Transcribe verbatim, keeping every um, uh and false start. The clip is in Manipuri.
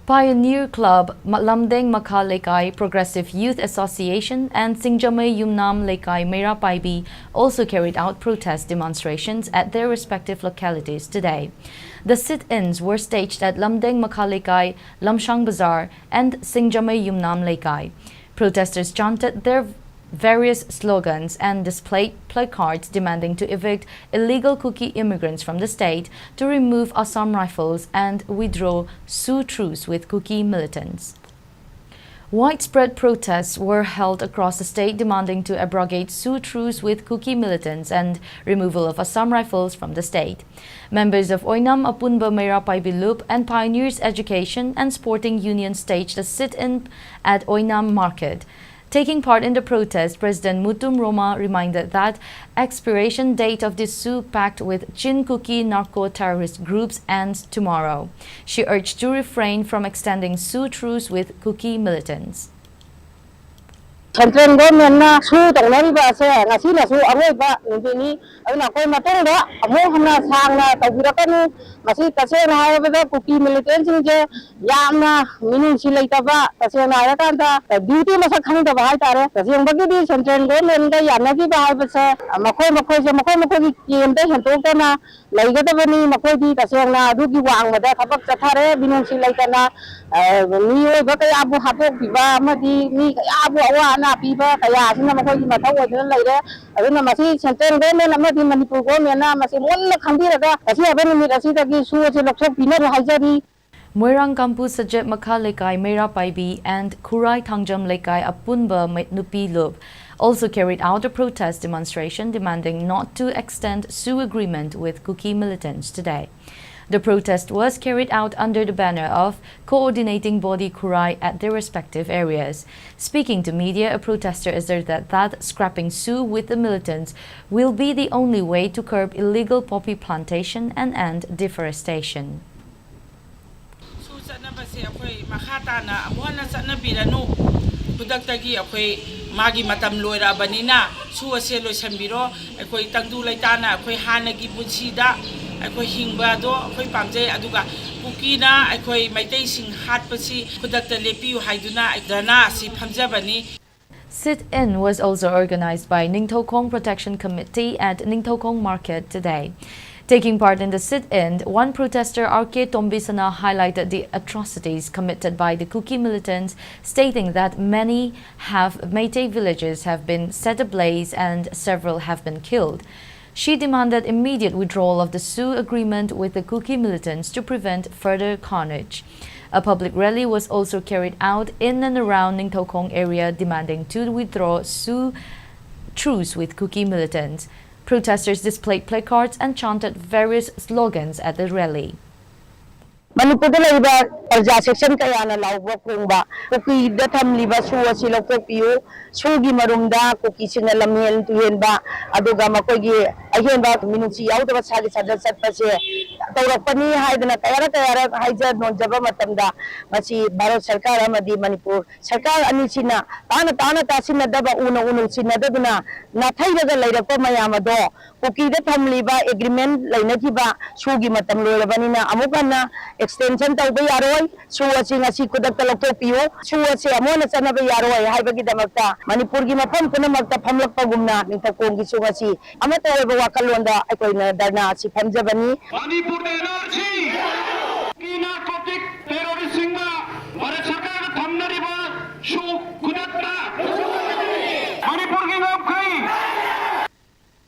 Pioneer Club, Ma- Lamdeng Makha Leikai Progressive Youth Association, and Singjamei Yumnam Leikai Meira Paibi also carried out protest demonstrations at their respective localities today. The sit-ins were staged at Lamdeng Makha Leikai, Lamshang Bazar, and Singjamei Yumnam Leikai. Protesters chanted their various slogans and displayed placards demanding to evict illegal Kuki immigrants from the state, to remove Assam Rifles, and withdraw S O O truce with Kuki militants. Widespread protests were held across the state demanding to abrogate S O O truce with Kuki militants and removal of Assam Rifles from the state. Members of Oinam Apunba Meira Paibi Lup and Pioneers Education and Sporting Union staged a sit-in at Oinam Market. Taking part in the protest, President Mutum Roma reminded that expiration date of the S O O pact with Chin Kuki narco-terrorist groups ends tomorrow. She urged to refrain from extending S O O truce with Kuki militants. Central Government ꯅ ꯁꯨ ꯇꯧꯅꯔꯤꯕ ꯑꯁꯦ ꯉꯁꯤꯅꯁꯨ ꯑꯔꯣꯏꯕ ꯅꯨꯃꯤꯠꯅꯤ꯫ ꯑꯗꯨꯅ ꯑꯩꯈꯣꯏ ꯃꯇꯨꯡꯗ ꯑꯃꯨꯛ ꯍꯟꯅ ꯁꯥꯡꯅ ꯇꯧꯕꯤꯔꯛꯀꯅꯤ꯫ ꯃꯁꯤ ꯇꯁꯦꯡꯅ ꯍꯥꯏꯔꯕꯗ ꯀꯨꯀꯤ ꯃꯤꯂꯤꯇꯦꯟꯁꯤꯡꯁꯦ ꯌꯥꯝꯅ ꯃꯤꯅꯨꯡꯁꯤ ꯂꯩꯇꯕ, ꯇꯁꯦꯡꯅ ꯍꯥꯏꯔꯀꯥꯟꯗ ꯗ꯭ꯌꯨꯇꯤ ꯃꯁꯛ ꯈꯪꯗꯕ ꯍꯥꯏꯇꯥꯔꯦ꯫ ꯇꯁꯦꯡꯕꯒꯤꯗꯤ ꯁꯦꯟꯇ꯭ꯔꯦꯜ ꯒꯣꯔꯃꯦꯟꯒ ꯌꯥꯅꯈꯤꯕ ꯍꯥꯏꯕꯁꯦ ꯃꯈꯣꯏ ꯃꯈꯣꯏꯁꯦ ꯃꯈꯣꯏ ꯃꯈꯣꯏꯒꯤ ꯀꯦꯝꯗ ꯍꯦꯟꯇꯣꯛꯇꯅ ꯂꯩꯒꯗꯕꯅꯤ꯫ ꯃꯈꯣꯏꯗꯤ ꯇꯁꯦꯡꯅ ꯑꯗꯨꯒꯤ ꯋꯥꯡꯃꯗ ꯊꯕꯛ ꯆꯠꯊꯔꯦ꯫ ꯃꯤꯅꯨꯡꯁꯤ ꯂꯩꯇꯅ ꯃꯤꯑꯣꯏꯕ ꯀꯌꯥꯕꯨ ꯍꯥꯠꯇꯣꯛꯄꯤꯕ ꯑꯃꯗꯤ ꯃꯤ ꯀꯌꯥꯕꯨ ꯑꯋꯥ ꯑꯅꯥ ꯄꯤꯕ ꯀꯌꯥ ꯑꯁꯤꯅ ꯃꯈꯣꯏꯒꯤ ꯃꯊꯧ ꯑꯣꯏꯗꯨꯅ ꯂꯩꯔꯦ꯫ ꯑꯗꯨꯅ ꯃꯁꯤ ꯁꯦꯟꯇ꯭ꯔꯦꯜ ꯒꯣꯔꯃꯦꯟ ꯑꯃꯗꯤ ꯃꯅꯤꯄꯨꯔ ꯒꯣꯔꯃꯦꯟꯅ ꯃꯁꯤ ꯃꯨꯟꯅ ꯈꯪꯕꯤꯔꯒ ꯉꯁꯤ ꯍꯥꯏꯕ ꯅꯨꯃꯤꯠ ꯑꯁꯤꯗꯒꯤ ꯁꯨ ꯑꯁꯤ ꯂꯧꯊꯣꯛꯄꯤꯅꯕ ꯍꯥꯏꯖꯔꯤ꯫ Moirang Kampu Sajep Makha Leikai Meira Paibi and Khurai Thangjam Leikai Apunba Mai- Nupi Lup also carried out a protest demonstration demanding not to extend S O O agreement with Kuki militants today. The protest was carried out under the banner of Coordinating Body Khurai at their respective areas. Speaking to media, a protester asserted that, that scrapping S O O with the militants will be the only way to curb illegal poppy plantation and end deforestation. ꯁꯨ ꯆꯠꯅꯕꯁꯦ ꯑꯩꯈꯣꯏ ꯃꯈꯥ ꯇꯥꯅ ꯑꯃꯨꯛ ꯍꯟꯅ ꯆꯠꯅꯕꯤꯔꯅꯨ꯫ ꯈꯨꯗꯛꯇꯒꯤ ꯑꯩꯈꯣꯏ ꯃꯥꯒꯤ ꯃꯇꯝ ꯂꯣꯏꯔꯛꯑꯕꯅꯤꯅ ꯁꯨ ꯑꯁꯦ ꯂꯣꯏꯁꯤꯟꯕꯤꯔꯣ꯫ ꯑꯩꯈꯣꯏ ꯇꯪꯗꯨ ꯂꯩꯇꯥꯅ ꯑꯩꯈꯣꯏ ꯍꯥꯟꯅꯒꯤ ꯄꯨꯟꯁꯤꯗ ꯑꯩꯈꯣꯏ ꯍꯤꯡꯕ ꯑꯗꯣ ꯑꯩꯈꯣꯏ ꯄꯥꯝꯖꯩ꯫ ꯑꯗꯨꯒ ꯀꯨꯀꯤꯅ ꯑꯩꯈꯣꯏ ꯃꯩꯇꯩꯁꯤꯡ ꯍꯥꯠꯄꯁꯤ ꯈꯨꯗꯛꯇ ꯂꯦꯞꯄꯤꯌꯨ ꯍꯥꯏꯗꯨꯅ ꯙꯔꯅꯥ ꯑꯁꯤ ꯐꯝꯖꯕꯅꯤ꯫ Sit-in was also organized by Ningtoukhong Protection Committee at Ningtoukhong Market today. Taking part in the sit-in, one protester, R K Tombisana, highlighted the atrocities committed by the Kuki militants, stating that many have Meitei villages have been set ablaze and several have been killed. She demanded immediate withdrawal of the Suu agreement with the Kuki militants to prevent further carnage. A public rally was also carried out in and around Ningtoukhong area demanding to withdraw Suu truce with Kuki militants. Protesters displayed placards and chanted various slogans at the rally. ꯃꯅꯤꯄꯨꯔꯗ ꯂꯩꯔꯤꯕ ꯄ꯭ꯔꯖꯥ ꯁꯦꯛꯁꯟ ꯀꯌꯥꯅ ꯂꯥꯎꯕ ꯐꯣꯡꯕ, ꯀꯨꯀꯤꯗ ꯊꯝꯂꯤꯕ ꯁꯨ ꯑꯁꯤ ꯂꯧꯊꯣꯛꯄꯤꯌꯨ, ꯁꯨꯒꯤ ꯃꯔꯨꯝꯗ ꯀꯨꯀꯤꯁꯤꯡꯅ ꯂꯝꯍꯦꯟ ꯇꯨꯍꯦꯟꯕ, ꯑꯗꯨꯒ ꯃꯈꯣꯏꯒꯤ ꯑꯍꯦꯟꯕ ꯃꯤꯅꯨꯡꯁꯤ ꯌꯥꯎꯗꯕ ꯁꯥꯒꯤ ꯁꯥꯖꯠ ꯆꯠꯄꯁꯦ ꯇꯧꯔꯛꯄꯅꯤ ꯍꯥꯏꯗꯅ ꯀꯌꯥꯔꯛ ꯀꯌꯥꯔꯛ ꯍꯥꯏꯖ ꯅꯣꯟꯖꯕ ꯃꯇꯝꯗ, ꯃꯁꯤ ꯚꯥꯔꯠ ꯁꯔꯀꯥꯔ ꯑꯃꯗꯤ ꯃꯅꯤꯄꯨꯔ ꯁꯔꯀꯥꯔ ꯑꯅꯤꯁꯤꯅ ꯇꯥꯅ ꯇꯥꯅ ꯇꯥꯁꯤꯟꯅꯗꯕ, ꯎꯅ ꯎꯅ ꯎꯁꯤꯟꯅꯗꯗꯨꯅ ꯅꯥꯊꯩꯔꯒ ꯂꯩꯔꯛꯄ ꯃꯌꯥꯝ ꯑꯗꯣ ꯀꯨꯀꯤꯗ ꯊꯝꯂꯤꯕ ꯑꯦꯒ꯭ꯔꯤꯃꯦꯟ ꯂꯩꯅꯈꯤꯕ ꯁꯨꯒꯤ ꯃꯇꯝ ꯂꯣꯏꯔꯕꯅꯤꯅ ꯑꯃꯨꯛ ꯍꯟꯅ ꯑꯦꯛꯁꯇꯦꯟꯁꯟ ꯇꯧꯕ ꯌꯥꯔꯣꯏ꯫ ꯁꯨ ꯑꯁꯤ ꯉꯁꯤ ꯈꯨꯗꯛꯇ ꯂꯧꯊꯣꯛꯄꯤꯌꯨ꯫ ꯁꯨ ꯑꯁꯤ ꯑꯃꯨꯛ ꯍꯟꯅ ꯆꯠꯅꯕ ꯌꯥꯔꯣꯏ ꯍꯥꯏꯕꯒꯤꯗꯃꯛꯇ ꯃꯅꯤꯄꯨꯔꯒꯤ ꯃꯐꯝ ꯄꯨꯝꯅꯃꯛꯇ ꯐꯝꯂꯛꯄꯒꯨꯝꯅ ꯅꯤꯡꯊꯧꯈꯣꯡꯒꯤꯁꯨ ꯉꯁꯤ ꯑꯃꯠꯇ ꯑꯣꯏꯕ ꯋꯥꯈꯜꯂꯣꯟꯗ ꯑꯩꯈꯣꯏꯅ ꯙꯔꯅꯥ ꯑꯁꯤ ꯐꯝꯖꯕꯅꯤ꯫ ꯃꯅꯤꯄꯨꯔꯗ ꯑꯦꯟ ꯑꯥꯔ ꯁꯤ ꯀꯤ ꯅꯥꯔꯀꯣꯇꯤꯛ ꯇꯦꯔꯣꯔꯤꯁ